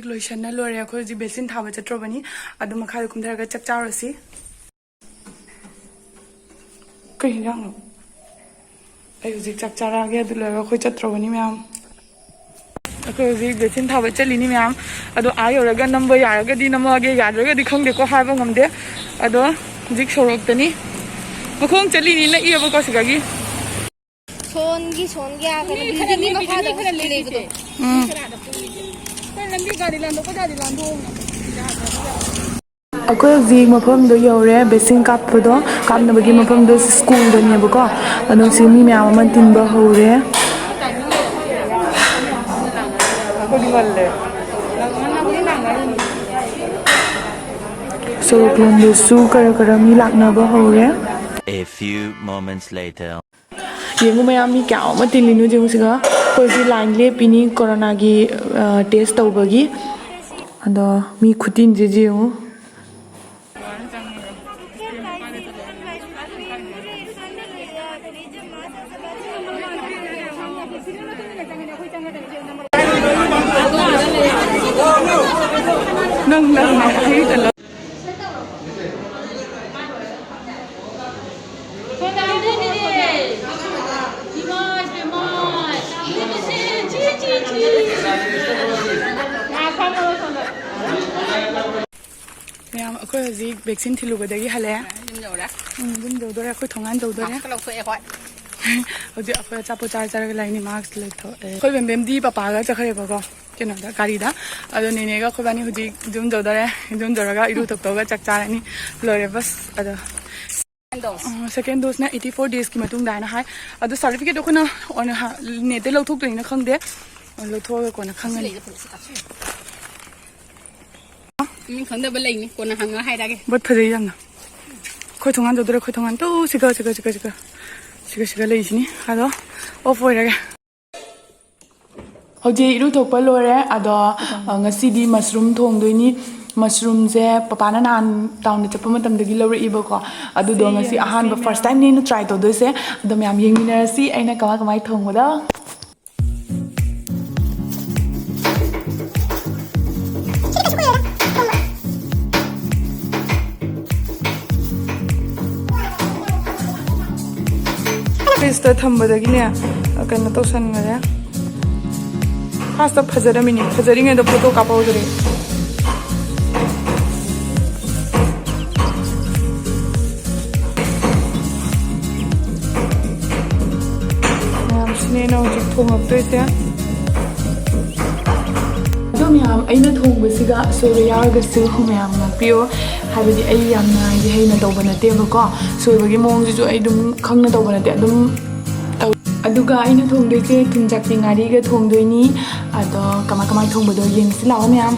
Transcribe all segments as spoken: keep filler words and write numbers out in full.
ꯂꯣꯏꯁꯟꯅ ꯂꯣꯏꯔꯦ꯫ ꯑꯩꯈꯣꯏ ꯍꯧꯖꯤꯛ ꯚꯦꯛꯁꯤꯟ ꯊꯥꯕ ꯆꯠꯇ꯭ꯔꯣꯕꯅꯤ꯫ ꯑꯗꯨ ꯃꯈꯥꯗ ꯀꯨꯝꯊꯔꯒ ꯆꯥꯛ ꯆꯥꯔꯨꯔꯁꯤ꯫ ꯀꯩ ꯍꯤꯟꯖꯥꯡꯅꯣ? ꯑꯩ ꯍꯧꯖꯤꯛ ꯆꯥꯛ ꯆꯥꯔꯛꯑꯒꯦ, ꯑꯗꯨ ꯂꯣꯏꯔꯒ ꯑꯩꯈꯣꯏ ꯆꯠꯇ꯭ꯔꯣꯕꯅꯤ ꯃꯌꯥꯝ꯫ ꯑꯩꯈꯣꯏ ꯍꯧꯖꯤꯛ ꯚꯦꯛꯁꯤꯟ ꯊꯥꯕ ꯆꯠꯂꯤꯅꯤ ꯃꯌꯥꯝ꯫ ꯑꯗꯣ ꯑꯥ ꯌꯧꯔꯒ ꯅꯝꯕ ꯌꯥꯔꯒꯗꯤ ꯅꯝꯃꯛꯑꯒꯦ, ꯌꯥꯗ꯭ꯔꯒꯗꯤ ꯈꯪꯗꯦꯀꯣ, ꯍꯥꯏꯕ ꯉꯝꯗꯦ꯫ ꯑꯗꯣ ꯍꯧꯖꯤꯛ ꯁꯣꯔꯣꯛꯇꯅꯤ꯫ ꯃꯈꯣꯡ ꯆꯠꯂꯤꯅꯤ, ꯅꯛꯏꯌꯦꯕꯀꯣ ꯁꯤꯗꯒꯤ꯫ ꯁꯣꯟꯒꯤ, ꯁꯣꯟꯒꯤ ꯑꯥ ꯀꯩꯅꯣ ꯃꯤ ꯈꯔ building ꯒꯤ ꯂꯦꯞꯄꯤꯁꯦ, ꯃꯈꯥꯗ ꯃꯤ ꯈꯔ ꯂꯩꯕꯗꯣ꯫ ꯂꯦꯞꯄꯤꯁꯦ꯫ ꯎꯝ꯫ ꯑꯩꯈꯣꯏ ꯂꯝꯕꯤ ꯒꯥꯔꯤ ꯂꯥꯟꯗꯣꯛꯄ ꯌꯥꯗꯤ ꯂꯥꯟꯗꯣꯛꯑꯣ꯫ ꯑꯩꯈꯣꯏ ꯍꯧꯖꯤꯛ ꯃꯐꯝꯗꯣ ꯌꯧꯔꯦ, ꯚꯦꯛꯁꯤꯟ ꯀꯥꯞꯄꯗꯣ, ꯀꯥꯞꯅꯕꯒꯤ ꯃꯐꯝꯗꯣ ꯁ꯭ꯀꯨꯜꯗꯅꯦꯕꯀꯣ꯫ ꯑꯗꯣ ꯁꯤ ꯃꯤ ꯃꯌꯥꯝ ꯑꯃ ꯇꯤꯟꯕ ꯍꯧꯔꯦ꯫ ꯁꯣꯔꯣꯛ ꯂꯣꯝꯗꯁꯨ ꯈꯔ ꯈꯔ ꯃꯤ ꯂꯥꯛꯅꯕ ꯍꯧꯔꯦ꯫ A few moments later. ꯌꯦꯡꯉꯨ ꯃꯌꯥꯝ, ꯃꯤ ꯀꯌꯥ ꯑꯃ ꯇꯤꯜꯂꯤꯅꯣ ꯌꯦꯡꯉꯨ ꯁꯤꯒ꯫ ꯑꯩꯈꯣꯏ ꯍꯧꯖꯤꯛ line ꯂꯦꯞꯄꯤꯅꯤ ꯀꯣꯔꯣꯅꯥꯒꯤ, ꯑ, test ꯇꯧꯕꯒꯤ꯫ ꯑꯗꯣ ꯃꯤ ꯈꯨꯇꯤꯟꯁꯦ ꯌꯦꯡꯉꯨ꯫ ꯅꯪ, ꯅꯪ, ꯅꯪ, ꯑꯩ ꯆꯠꯂꯣ꯫ ꯃꯌꯥꯝ, ꯑꯩꯈꯣꯏ ꯍꯧꯖꯤꯛ ꯚꯦꯛꯁꯤꯟ ꯊꯤꯜꯂꯨꯕꯗꯒꯤ ꯍꯜꯂꯛꯑꯦ꯫ ꯌꯨꯝ ꯌꯧꯔꯦ꯫ ꯎꯝ, ꯌꯨꯝ ꯌꯧꯗꯣꯔꯦ꯫ ꯑꯩꯈꯣꯏ ꯊꯣꯡꯒꯥꯟ ꯌꯧꯗꯣꯔꯦ꯫ ꯃꯥꯁꯀ ꯂꯧꯊꯣꯛꯑꯦ, ꯍꯣꯏ꯫ ꯍꯧꯖꯤꯛ ꯑꯩꯈꯣꯏ ꯑꯆꯥꯄꯣꯠ ꯆꯥꯔ ꯆꯥꯔꯒ ꯂꯩꯅꯤ꯫ ꯃꯥꯁꯀ ꯂꯧꯊꯣꯛꯑꯦ꯫ ꯑꯩꯈꯣꯏ ꯕꯦꯝꯕꯦꯝꯗꯤ ꯄꯄꯥꯒ ꯆꯠꯈ꯭ꯔꯦꯕꯀꯣ, ꯀꯩꯅꯣꯗ, ꯒꯥꯔꯤꯗ꯫ ꯑꯗꯣ ꯅꯦꯅꯦꯒ ꯑꯩꯈꯣꯏꯕꯥꯅꯤ ꯍꯧꯖꯤꯛ ꯌꯨꯝ ꯌꯧꯗꯣꯔꯦ꯫ ꯌꯨꯝ ꯌꯧꯔꯒ ꯏꯔꯨ ꯊꯣꯛꯇꯣꯛꯑꯒ ꯆꯥꯛ ꯆꯥꯔꯅꯤ꯫ ꯂꯣꯏꯔꯦ, ꯕꯁ꯫ ꯑꯗꯣ, ꯑ, second dose ꯅ eighty four days ꯀꯤ ꯃꯇꯨꯡꯗ ꯍꯥꯏꯅ ꯍꯥꯏ꯫ ꯑꯗꯣ certificate ꯗꯣ ꯑꯩꯈꯣꯏꯅ ꯑꯣꯏꯅ ꯍꯥ-, net ꯇꯩ ꯂꯧꯊꯣꯛꯇꯣꯏꯅꯤꯅ ꯈꯪꯗꯦ꯫ ꯂꯧꯊꯣꯛꯑꯒ ꯀꯣꯟꯅ ꯈꯪꯉꯅꯤ꯫ ꯃꯤ ꯈꯪꯗꯕ ꯂꯩꯅꯤ, ꯀꯣꯟꯅ ꯍꯪꯉ ꯍꯥꯏꯔꯛꯑꯒꯦ꯫ ꯕꯣꯠ ꯐꯖꯩ ꯌꯥꯝꯅ꯫ ꯑꯩꯈꯣꯏ ꯊꯣꯡꯒꯥꯟ ꯆꯠꯇꯣꯔꯦ, ꯑꯩꯈꯣꯏ ꯊꯣꯡꯒꯥꯟ꯫ ꯇꯨ, ꯁꯤꯒ, ꯁꯤꯒ, ꯁꯤꯒ, ꯁꯤꯒ꯫ ꯁꯤꯒ, ꯁꯤꯒ ꯂꯩꯔꯤꯁꯤꯅꯤ꯫ ꯑꯗꯣ off ꯑꯣꯏꯔꯒꯦ꯫ ꯍꯧꯖꯤꯛ ꯏꯔꯨꯊꯣꯛꯄ ꯂꯣꯏꯔꯦ꯫ ꯑꯗꯣ, ꯑ, ꯉꯁꯤꯗꯤ mushroom ꯊꯣꯡꯗꯣꯏꯅꯤ꯫ Mushroom ꯁꯦ ꯄꯄꯥꯅ ꯅꯍꯥꯟ town ꯗ ꯆꯠꯄ ꯃꯇꯝꯗꯒꯤ ꯂꯧꯔꯛꯏꯕꯀꯣ꯫ ꯑꯗꯨꯗꯣ ꯁꯤ ꯉꯁꯤ ꯌꯦꯡꯉꯁꯤ ꯑꯍꯥꯟꯕ, first ꯃꯌꯥꯝ꯫ Time ꯅꯦ ꯑꯩꯅ try ꯇꯧꯗꯣꯏꯁꯦ꯫ ꯑꯗꯣ ꯃꯌꯥꯝ ꯌꯦꯡꯃꯤꯟꯅꯔꯁꯤ ꯑꯩꯅ ꯀꯃꯥꯏ ꯀꯃꯥꯏ ꯊꯣꯡꯕꯗꯣ꯫ ꯁꯤꯗ ꯊꯝꯕꯗꯒꯤꯅꯦ, ꯀꯩꯅꯣ ꯇꯧꯁꯟꯈꯔꯦ꯫ First ꯐꯖꯔꯝꯃꯤꯅꯦ, ꯐꯖꯔꯤꯉꯩꯗ photo ꯀꯥꯞꯍꯧꯗ꯭ꯔꯦ꯫ ꯃꯌꯥꯝꯁꯤꯅꯦ ꯑꯩꯅ ꯍꯧꯖꯤꯛ ꯊꯣꯡꯉꯛꯇꯣꯏꯁꯦ꯫ ꯑꯗꯣ ꯃꯌꯥꯝ, ꯑꯩꯅ ꯊꯣꯡꯕꯁꯤꯒ ꯑꯁꯣꯏꯕ ꯌꯥꯎꯔꯒꯁꯨ ꯃꯌꯥꯝ ꯉꯥꯛꯄꯤꯌꯣ꯫ ꯍꯥꯏꯕꯗꯤ ꯑꯩ ꯌꯥꯝꯅ ꯍꯩꯅ ꯇꯧꯕ ꯅꯠꯇꯦꯕꯀꯣ꯫ ꯁꯣꯏꯕꯒꯤ ꯃꯑꯣꯡꯁꯤꯁꯨ ꯑꯩ ꯑꯗꯨꯝ ꯈꯪꯅ ꯇꯧꯕ ꯅꯠꯇꯦ, ꯑꯗꯨꯝ ꯇꯧ-, ꯑꯗꯨꯒ ꯑꯩꯅ ꯊꯣꯡꯗꯣꯏꯁꯦ ꯊꯨꯝꯖꯥꯛꯄꯤ ꯉꯥꯔꯤꯒ ꯊꯣꯡꯗꯣꯏꯅꯤ꯫ ꯑꯗꯣ ꯀꯃꯥꯏ ꯀꯃꯥꯏ ꯊꯣꯡꯕꯗꯣ ꯌꯦꯡꯁꯤ ꯂꯥꯛꯑꯣ ꯃꯌꯥꯝ꯫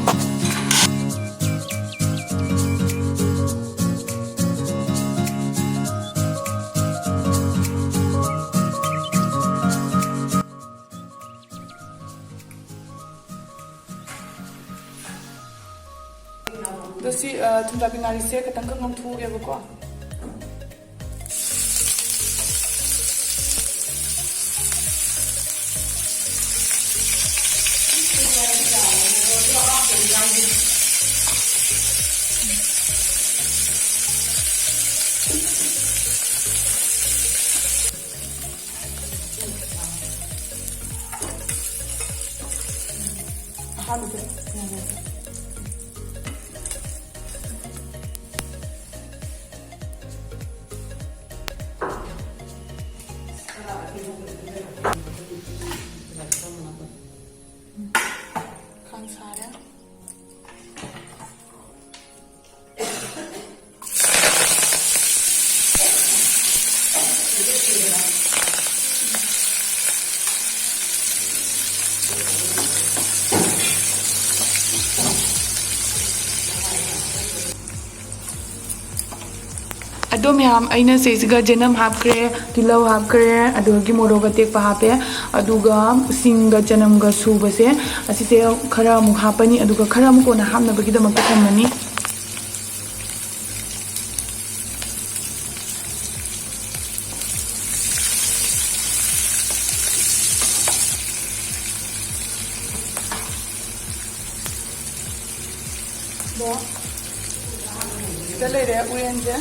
ꯑꯗꯣ ꯁꯤ, ꯑ, ꯊꯨꯝꯖꯥꯛꯄꯤ ꯉꯥꯔꯤꯁꯦ ꯈꯤꯇꯪ ꯈꯛ ꯉꯧꯊꯣꯛꯑꯒꯦꯕꯀꯣ꯫ ꯑꯍꯥꯟꯕꯗ ꯉꯧꯔꯁꯦ꯫ ꯈꯥꯡ ꯁꯥꯔꯦ꯫ ꯑꯗꯣ ꯃꯌꯥꯝ, ꯑꯩꯅ ꯁꯤꯁꯤꯒ ꯆꯅꯝ ꯍꯥꯞꯈ꯭ꯔꯦ, ꯇꯤꯜꯍꯧ ꯍꯥꯞꯈ꯭ꯔꯦ, ꯑꯗꯨꯗꯒꯤ ꯃꯣꯔꯣꯛ ꯑꯇꯦꯛꯄ ꯍꯥꯞꯄꯦ꯫ ꯑꯗꯨꯒ ꯁꯤꯡꯒ ꯆꯅꯝꯒ ꯁꯨꯕꯁꯦ, ꯑꯁꯤꯁꯦ ꯈꯔ ꯑꯃꯨꯛ ꯍꯥꯞꯄꯅꯤ, ꯑꯗꯨꯒ ꯈꯔ ꯑꯃꯨꯛ ꯀꯣꯟꯅ ꯍꯥꯞꯅꯕꯒꯤꯗꯃꯛꯇ ꯊꯝꯃꯅꯤ꯫ ꯑꯗꯣ ꯁꯤꯗ ꯂꯩꯔꯦ ꯎꯌꯦꯟꯁꯦ꯫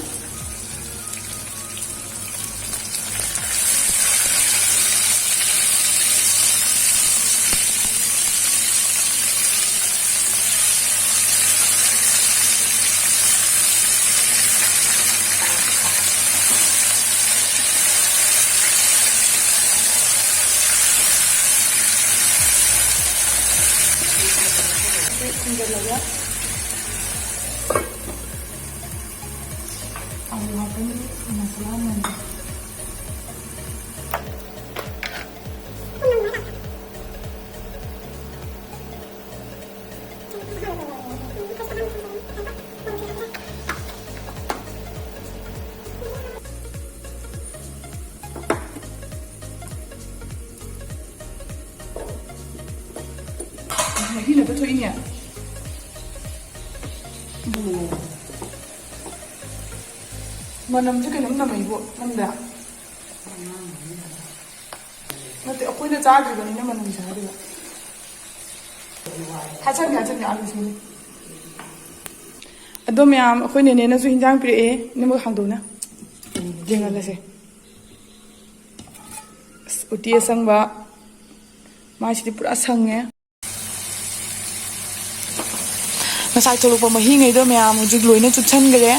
ꯑꯂꯨ ꯍꯥꯞꯄꯅꯤ, ꯃꯁꯥꯂꯥ ꯃꯌꯥꯝꯗꯣ꯫ ꯃꯍꯤꯅ ꯊꯣꯛꯏꯅꯦ꯫ ꯃꯅꯝꯁꯦ ꯀꯩꯅꯣꯝ ꯅꯝꯃꯛꯏꯕꯣ, ꯅꯝꯗ꯭ꯔꯥ? ꯅꯠꯇꯦ, ꯑꯩꯈꯣꯏꯅ ꯆꯥꯗ꯭ꯔꯤꯕꯅꯤꯅ ꯃꯅꯝꯁꯦ ꯍꯥꯏꯗꯣꯏꯕ꯫ ꯍꯥꯠꯆꯟꯒꯦ, ꯍꯥꯠꯆꯟꯒꯦ, ꯑꯂꯨꯁꯤꯅꯦ꯫ ꯑꯗꯣ ꯃꯌꯥꯝ, ꯑꯩꯈꯣꯏ ꯅꯦꯅꯦꯅꯁꯨ ꯍꯤꯟꯖꯥꯡ ꯄꯤꯔꯛꯑꯦ, ꯏꯅꯝꯃ ꯍꯥꯡꯗꯣꯛꯅ ꯌꯦꯡꯍꯜꯂꯁꯦ꯫ ꯑꯁ, ꯎꯇꯤ ꯑꯁꯪꯕ, ꯃꯥꯏꯁꯤꯗꯤ ꯄꯨꯔꯥ ꯁꯪꯉꯦ꯫ ꯉꯁꯥꯏ ꯊꯣꯛꯂꯛꯄ ꯃꯍꯤꯉꯩꯗꯣ ꯃꯌꯥꯝ ꯍꯧꯖꯤꯛ ꯂꯣꯏꯅ ꯆꯨꯞꯁꯟꯈ꯭ꯔꯦ꯫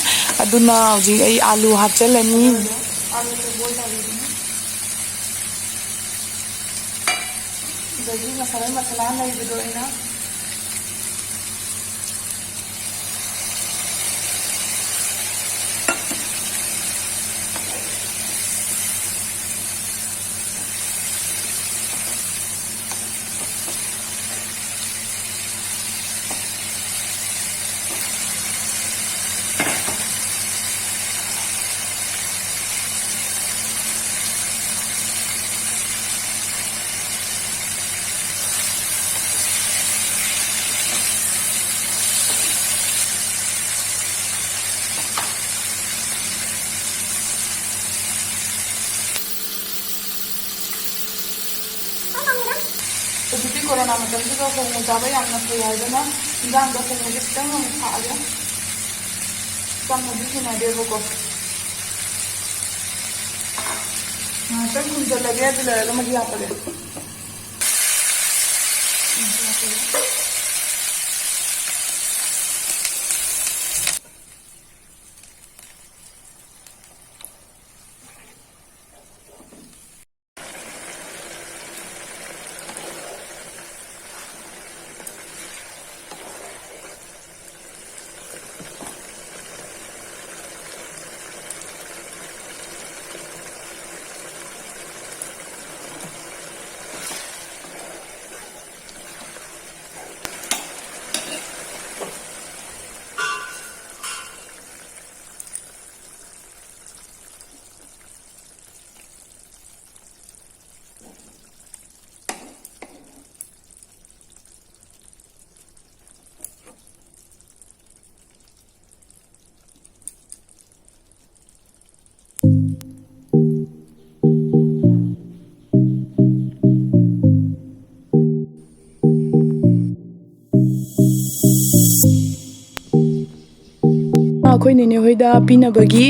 ꯑꯗꯨꯅ ꯍꯧꯖꯤꯛ ꯑꯩ ꯑꯥꯂꯨ ꯍꯥꯞꯆꯤꯜꯂꯅꯤ꯫ ꯑꯥꯂꯨꯁꯦ boil ꯇꯧꯔꯤꯗꯨꯅꯤ꯫ ꯑꯗꯒꯤ ꯉꯁꯥꯏ ꯃꯁꯥꯂꯥ ꯂꯩꯕꯗꯣ ꯑꯩꯅ ꯍꯧꯖꯤꯛꯇꯤ ꯀꯣꯔꯣꯅꯥ ꯃꯇꯝꯁꯤꯗ ꯍꯣꯡꯅ ꯆꯥꯕ ꯌꯥꯝꯅ ꯐꯩ ꯍꯥꯏꯗꯅ ꯏꯟꯖꯥꯡꯗ ꯍꯣꯡꯕꯁꯦ ꯈꯤꯇꯪ ꯑꯃꯨꯛ ꯊꯥꯛꯑꯒꯦ꯫ ꯆꯝꯅꯗꯤ ꯍꯩꯅꯗꯦꯕꯀꯣ꯫ ꯉꯥꯏꯍꯥꯛꯇꯪ ꯈꯨꯝꯖꯤꯜꯂꯒꯦ, ꯑꯗꯨ ꯂꯣꯏꯔꯒ ꯃꯍꯤ ꯍꯥꯞꯄꯒꯦ꯫ ꯑꯩꯈꯣꯏ ꯅꯦꯅꯦ ꯍꯣꯏꯗ ꯄꯤꯅꯕꯒꯤ꯫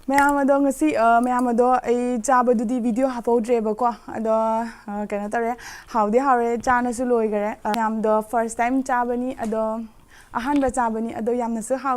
ꯃꯌꯥꯝ ꯑꯗꯣ ꯉꯁꯤ ꯑ, ꯃꯌꯥꯝ ꯑꯗꯣ ꯑꯩ ꯆꯥꯕꯗꯨꯗꯤ ꯚꯤꯗꯤꯑꯣ ꯍꯥꯞꯍꯧꯗ꯭ꯔꯦꯕꯀꯣ꯫ ꯑꯗꯣ ꯑ, ꯀꯩꯅꯣ ꯇꯧꯔꯦ, ꯍꯥꯎꯗꯤ ꯍꯥꯎꯔꯦ, ꯆꯥꯅꯁꯨ ꯂꯣꯏꯈꯔꯦ꯫ ꯑ, ꯃꯌꯥꯝꯗꯣ ꯐꯥꯔꯁ ꯇꯥꯏꯝ ꯆꯥꯕꯅꯤ, ꯑꯗꯣ ꯑꯍꯥꯟꯕ ꯆꯥꯕꯅꯤ, ꯑꯗꯣ ꯌꯥꯝꯅꯁꯨ ꯍꯥꯎ